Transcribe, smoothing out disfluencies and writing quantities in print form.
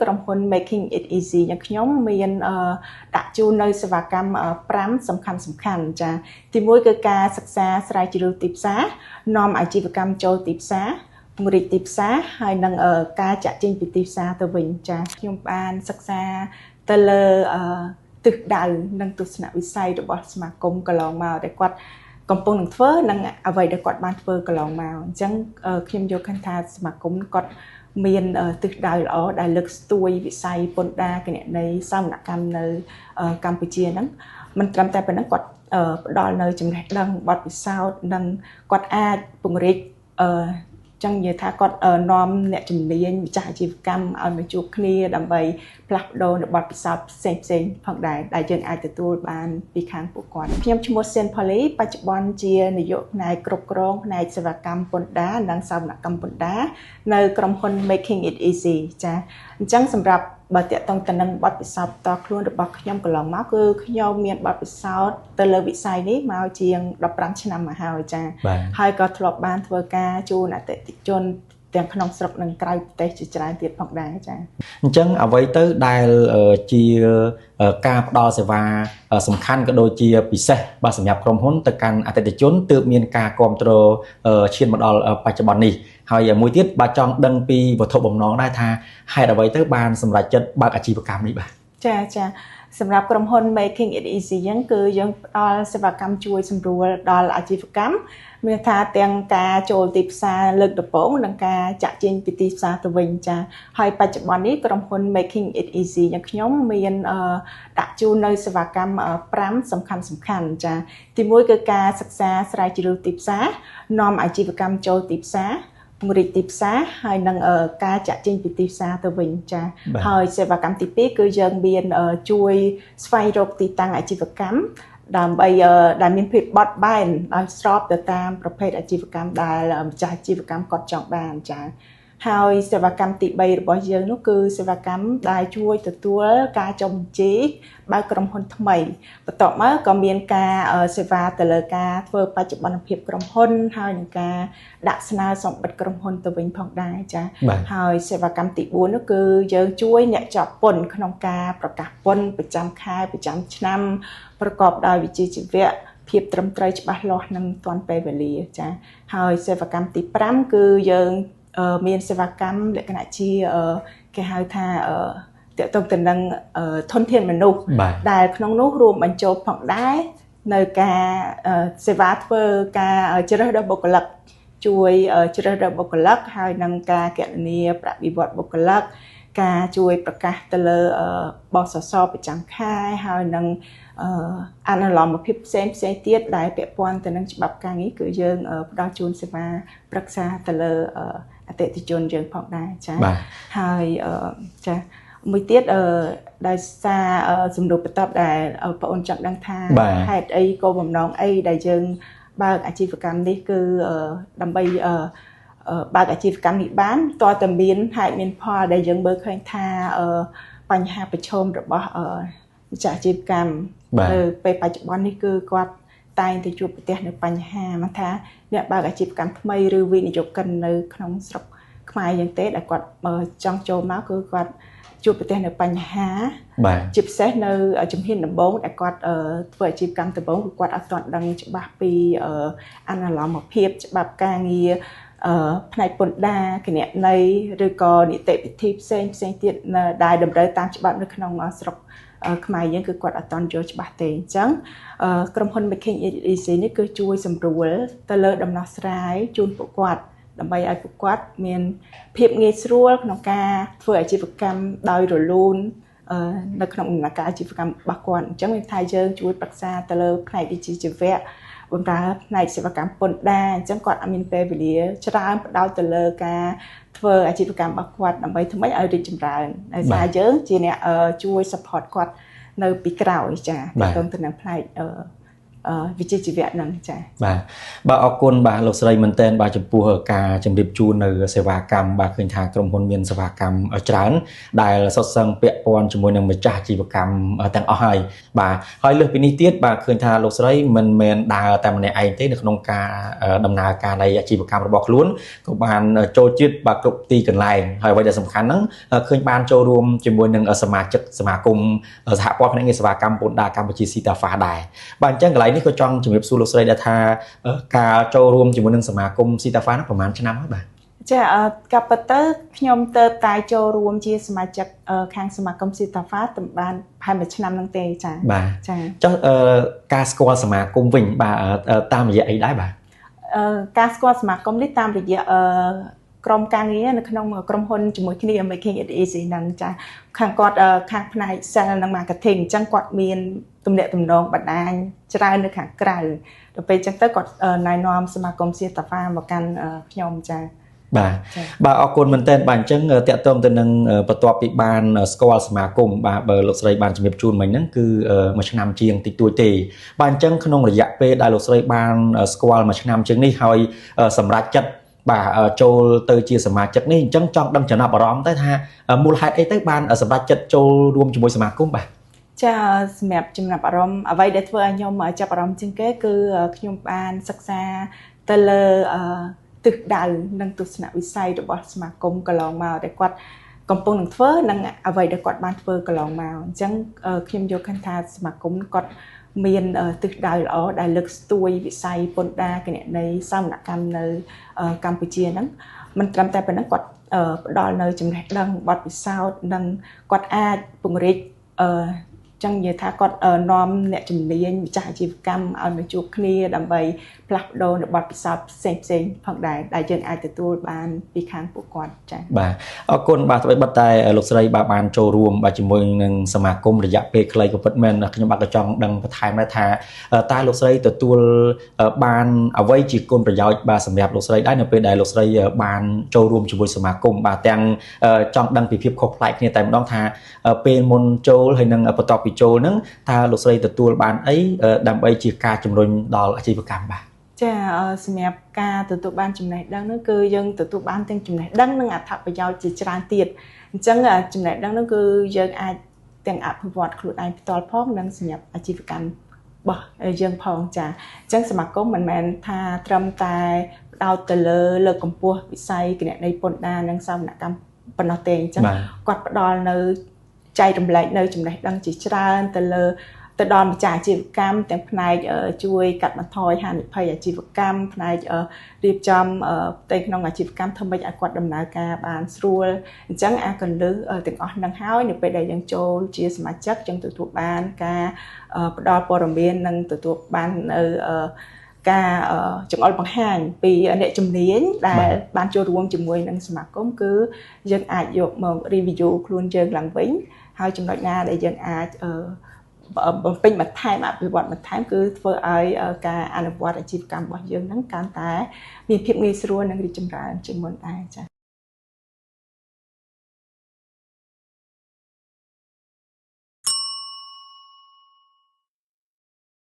ក្រុមហ៊ុន Making It Easy យ៉ាងខ្ញុំមានដាក់ជូននៅសេវាកម្ម5សំខាន់សំខាន់ចាទី1គឺការសិក្សាស្រាវជ្រាវទីផ្សារនាំអាជីវកម្មចូលទីផ្សារពង្រីកទីផ្សារហើយនឹងការចាក់ចេញពីទីផ្សារទៅវិញចាខ្ញុំបានសិក្សាទៅលើទិសដៅនិងទស្សនវិស័យរបស់សមាគមកន្លងមកដែលគាត់កំពុងនឹងធ្វើនិងអ្វីដែលគាត់បានធ្វើកន្លងមកអញ្ចឹងខ្ញុំយល់ឃើញថាសមាគមគាត់មានទិសដៅល្អដែលលើកស្ទួយវិស័យពន្ធដារគណនេយ្យសវនកម្មនៅកម្ពុជាហ្នឹងមិនត្រឹមតែប៉ុណ្ណឹងគាត់ផ្ដល់នៅចំណេះដឹងបទពិសោធន៍និងគាត់អាចពង្រីកចង់និយាយថាគាត់នាំអ្នកជំនាញម្ចាស់អាជីវកម្មឲ្យមកជួបគ្នាដើម្បីផ្លាស់ប្ដូរនៅបទពិសោធន៍ផ្សេងផ្សេងផងដែរដែលយើងអាចទទួលបានពីខាងពួកគាត់ខ្ញុំឈ្មោះស៊ិនផលីបច្ចុប្បន្នជានាយកផ្នែកគ្រប់គ្រងផ្នែកសេវាកម្មពន្ធដារនិងសវនកម្មពន្ធដារនៅក្រុមហ៊ុន Making It Easy ចាអញ្ចឹងសម្រាប់បើតាក់ទងទៅនឹងបទពិសោធន៍ផ្ទាល់ខ្លួនរបស់ខ្ញុំកន្លងមកគឺខ្ញុំមានបទពិសោធន៍ទៅលើវិស័យនេះមកជាង15ឆ្នាំមកហើយចាហើយក៏ធ្លាប់បានធ្វើការជូនអតិថិជនទាំងក្នុងស្រុកនិងក្រៅប្រទេសជាច្រើនទៀតផងដែរចាអញ្ចឹងអ្វីទៅដែលជាការផ្ដល់សេវាសំខាន់ក៏ដូចជាពិសេសបាទសម្រាប់ក្រុមហ៊ុនទៅកាន់អតិថិជនទើបមានការគ្រប់គ្រងឈានមកដល់បច្ចុប្បន្ននេះហើយមួយទៀតបាទចង់ដឹងពីវត្ថុបំណងដែរថាហេតុអ្វីទៅបានសម្រេចចិត្តបើកអាជីវកម្មនេះបាទចាចាសម្រាប់ក្រុមហ៊ុន Making It Easy ហ្នឹងគឺយើងផ្ដល់សេវាកម្មជួយសម្រួលដល់អាជីវកម្មមានថាទាំងការចូលទីផ្សារលើកដំបូងនិងការចាក់ចេញពីទីផ្សារទៅវិញចាហើយបច្ចុប្បន្ននេះក្រុមហ៊ុន Making It Easy យ៉ាងខ្ញុំមានដាក់ជូននៅសេវាកម្ម5សំខាន់សំខាន់ចាទី1គឺការសិក្សាស្រាវជ្រាវទីផ្សារនាំអាជីវកម្មចូលទីផ្សារពង្រីកទីផ្សារហើយនឹងការចាក់ចេញពីទីផ្សារទៅវិញចាហើយសេវាកម្មទី2គឺយើងមានជួយស្វែងរកទីតាំងអាជីវកម្មដើម្បីដែលមានភាពបត់បែនដោយស្របទៅតាមប្រភេទអាជីវកម្មដែលម្ចាស់អាជីវកម្មគាត់ចង់បានចាហើយសេវាកម្មទី3របស់យើងនោះគឺសេវាកម្មដែលជួយទទួលការចុះបញ្ជីបើកក្រុមហ៊ុនថ្មីបន្ទាប់មកក៏មានការសេវាទៅលើការធ្វើបច្ចុប្បន្នភាពក្រុមហ៊ុនហើយនឹងការដាក់ស្នើសុំបិទក្រុមហ៊ុនទៅវិញផងដែរចាហើយសេវាកម្មទី4នោះគឺយើងជួយអ្នកជាប់ពន្ធក្នុងការប្រកាសពន្ធប្រចាំខែប្រចាំឆ្នាំប្រកបដោយវិជ្ជាជីវៈភាពត្រឹមត្រូវច្បាស់លាស់និងទាន់ពេលវេលាចាហើយសេវាកម្មទី5គឺយើងមានសេវាកម្មលក្ខណៈជាគេហៅថាទាក់ទងទៅនឹងធនធានមនុស្សដែលក្នុងនោះរួមបញ្ចូលផងដែរនៅការសេវាធ្វើការជ្រើសរើសបុគ្គលិកជួយជ្រើសរើសបុគ្គលិកហើយនឹងការគណនាប្រាក់បៀវត្សបុគ្គលិកការជួយប្រកាសទៅលើបសសប្រចាំខែហើយនឹងអនុលោមភាពផ្សេងផ្សេងទៀតដែលពាក់ព័ន្ធទៅនឹងច្បាប់ការងារគឺយើងផ្ដល់ជូនសេវាប្រឹក្សាទៅលើអតិថិជនយើងផងដែរចាហើយចាមួយទៀតដោយសារសំណួរបន្ទាប់ដែលបងអូនចង់ដឹងថាហេតុអីគោលបំណងអីដែលយើងបើកអាជីវកម្មនេះគឺដើម្បីបើកអាជីវកម្មនេះបានតើតើមានហេតុមានផលដែលយើងមើលឃើញថាបញ្ហាប្រឈមរបស់ម្ចាស់អាជីវកម្មនៅពេលបច្ចុប្បន្ននេះគឺគាត់តែងតែជួបប្រទះនៅបញ្ហាមកថាអ្នកបើកអាជីវកម្មថ្មីឬវិនិយោគិននៅក្នុងស្រុកខ្មែរយើងទេដែលគាត់ចង់ចូលមកគឺគាត់ជួបប្រទះនៅបញ្ហាជាពិសេសនៅជំហានដំបូងដែលគាត់ធ្វើអាជីវកម្មដំបូងគឺគាត់អត់ទាន់ដឹងច្បាស់ពីអនុលោមភាពច្បាប់ការងារផ្នែកពន្ធដារគណនេយ្យឬក៏នីតិវិធីផ្សេងផ្សេងទៀតដែលតម្រូវតាមច្បាប់នៅក្នុងស្រុកខ្មែរយើងគឺគាត់អត់ទាន់យល់ច្បាស់ទេអញ្ចឹងក្រុមហ៊ុន Making It Easy នេះគឺជួយសម្រួលទៅលើដំណោះស្រាយជូនពួកគាត់ដើម្បីឲ្យពួកគាត់មានភាពងាយស្រួលក្នុងការធ្វើអាជីវកម្មដោយរលូននៅក្នុងដំណើរការអាជីវកម្មរបស់គាត់អញ្ចឹងមានថាយើងជួយប្រឹក្សាទៅលើផ្នែកវិជ្ជាជីវៈបម្រើផ្នែកសេវាកម្មពន្ធដារអញ្ចឹងគាត់អត់មានពេលវេលាច្រើនផ្ដោតទៅលើការធ្វើអាជីវកម្មរបស់គាត់ដើម្បីធ្វើម៉េចឲ្យរីកចម្រើនដោយសារយើងជាអ្នកជួយ support គាត់នៅពីក្រោយចាទាក់ទងទៅនឹងផ្នែក វិជ្ជាជីវៈហ្នឹងចា៎ បាទបាទអរគុណបាទលោកស្រីមែនទែនបាទចំពោះការជម្រាបជូននៅសេវាកម្មបាទឃើញថាក្រុមហ៊ុនមានសេវាកម្មច្រើនដែលសុទ្ធសឹងពាក់ព័ន្ធជាមួយនឹងម្ចាស់អាជីវកម្មទាំងអស់ហើយបាទហើយលើសពីនេះទៀតបាទឃើញថាលោកស្រីមិនមែនដើរតែម្នាក់ឯងទេនៅក្នុងការដំណើរការនៃអាជីវកម្មរបស់ខ្លួនក៏បានចូលជាតិបាទគ្រប់ទីកន្លែងហើយអ្វីដែលសំខាន់ហ្នឹងឃើញបានចូលរួមជាមួយនឹងសមាជិកសមាគមសហព័ន្ធភ្នាក់ងារសេវាកម្មពន្ធដារកម្ពុជាស៊ីតាហ្វាដែរបាទអញ្ចឹងកន្លែងនេះក៏ចង់ជំរាបសួរលោកស្រីដែរថាការចូលរួមជាមួយនឹងសមាគមស៊ីតាហ្វានោះប្រហែលឆ្នាំហើយបាទ ចាកាប់ពិតទៅខ្ញុំទៅតែចូលរួមជាសមាជិកខាងសមាគមស៊ីតាហ្វាតែបានប្រហែលមួយឆ្នាំហ្នឹងទេចា បាទចាចុះការស្គាល់សមាគមវិញបាទតាមរយៈអីដែរបាទ ការស្គាល់សមាគមនេះតាមរយៈក្រុមការងារនៅក្នុងក្រុមហ៊ុនជាមួយគ្នា Making It Easy ហ្នឹងចាខាងគាត់ខាងផ្នែក sales និង marketing អញ្ចឹងគាត់មានទំនាក់ទំនងបណ្ដាញច្រើននៅខាងក្រៅដល់ពេលអញ្ចឹងទៅគាត់ណែនាំសមាគមសៀតាហ្វាមកកាន់ខ្ញុំចា បាទបាទអរគុណមែនទែនបាទអញ្ចឹងតកតងទៅនឹងបន្ទាប់ពីបានស្គាល់សមាគមបាទបើលោកស្រីបានជំរាបជូនមិញហ្នឹងគឺមួយឆ្នាំជាងតិចតួចទេបាទអញ្ចឹងក្នុងរយៈពេលដែលលោកស្រីបានស្គាល់មួយឆ្នាំជាងនេះហើយសម្រេចចិត្តបាទចូលទៅជាសមាជិកនេះអញ្ចឹងចង់ដឹងចំណាប់អារម្មណ៍ទៅថាមូលហេតុអីទៅបានសម្រេចចិត្តចូលរួមជាមួយសមាគមបាទ ចាសម្រាប់ចំណាប់អារម្មណ៍អ្វីដែលធ្វើឲ្យខ្ញុំចាប់អារម្មណ៍ជាងគេគឺខ្ញុំបានសិក្សាទៅលើទិសដៅនិងទស្សនវិស័យរបស់សមាគមកន្លងមកដែលគាត់កំពុងនឹងធ្វើនិងអ្វីដែលគាត់បានធ្វើកន្លងមកអញ្ចឹងខ្ញុំយល់ឃើញថាសមាគមគាត់មានទិសដៅល្អដែលលើកស្ទួយវិស័យពន្ធដារគណនេយ្យសវនកម្មនៅកម្ពុជាហ្នឹងមិនត្រឹមតែប៉ុណ្ណឹងគាត់ផ្ដល់នៅចំណេះដឹងបទពិសោធន៍និងគាត់អាចពង្រីកចឹងនិយាយថាគាត់នាំអ្នកជំនាញម្ចាស់អាជីវកម្មឲ្យមកជួបគ្នាដើម្បីផ្លាស់ប្ដូរនៅបទពិសោធន៍ផ្សេងផ្សេងផងដែរដែលយើងអាចទទួលបានពីខាងពួកគាត់ចា៎ បាទអរគុណបាទត្បិតបិទតែលោកស្រីបាទបានចូលរួមបាទជាមួយនឹងសមាគមរយៈពេលខ្លីក៏ពិតមែនខ្ញុំបាទក៏ចង់ដឹងបន្ថែមដែរថាតើលោកស្រីទទួលបានអ្វីជាគុណប្រយោជន៍បាទសម្រាប់លោកស្រីដែរនៅពេលដែលលោកស្រីបានចូលរួមជាមួយសមាគមបាទទាំងចង់ដឹងពីភាពខុសប្លែកគ្នាតែម្ដងថាពេលមុនចូលហើយនឹងបន្ទាប់ពីចូលហ្នឹងតើលោកស្រីទទួលបានអីដើម្បីជាការជំរុញដល់អាជីវកម្មបាទ ចាសម្រាប់ការទទួលបានចំណេះដឹងនោះគឺយើងទទួលបានទាំងចំណេះដឹងនិងអត្ថប្រយោជន៍ជាច្រើនទៀតអញ្ចឹងចំណេះដឹងនោះគឺយើងអាចទាំងអភិវឌ្ឍខ្លួនឯងផ្ទាល់ផងនិងសម្រាប់អាជីវកម្មរបស់យើងផងចាអញ្ចឹងសមាគមមិនមែនថាត្រឹមតែផ្ដោតទៅលើលើកកម្ពស់វិស័យគណនេយ្យពន្ធដារនិងសវនកម្មប៉ុណ្ណោះទេអញ្ចឹងគាត់ផ្ដល់នៅចែករំលែកនៅចំណេះដឹងជាច្រើនទៅលើទៅដល់ម្ចាស់អាជីវកម្មទាំងផ្នែកជួយកាត់បន្ថយហានិភ័យអាជីវកម្មផ្នែករៀបចំផ្ទៃក្នុងអាជីវកម្មធ្វើម៉េចឲ្យគាត់ដំណើរការបានស្រួលអញ្ចឹងអាកលឹះទាំងអស់នឹងហើយនៅពេលដែលយើងចូលជាសមាជិកយើងទទួលបានការផ្ដល់ព័ត៌មាននិងទទួលបាននៅការចង្អុលបង្ហាញពីអ្នកជំនាញដែលបានចូលរួមជាមួយនឹងសមាគមគឺយើងអាចយកមក review ខ្លួនយើងឡើងវិញហើយចំណុចណាដែលយើងអាចបំពេញបន្ថែមអភិវឌ្ឍបន្ថែមគឺធ្វើឲ្យការអនុវត្តអាជីវកម្មរបស់យើងហ្នឹងកាន់តែមានភាពងាយស្រួលនិងរីកចម្រើនជាងមុនដែរចា៎។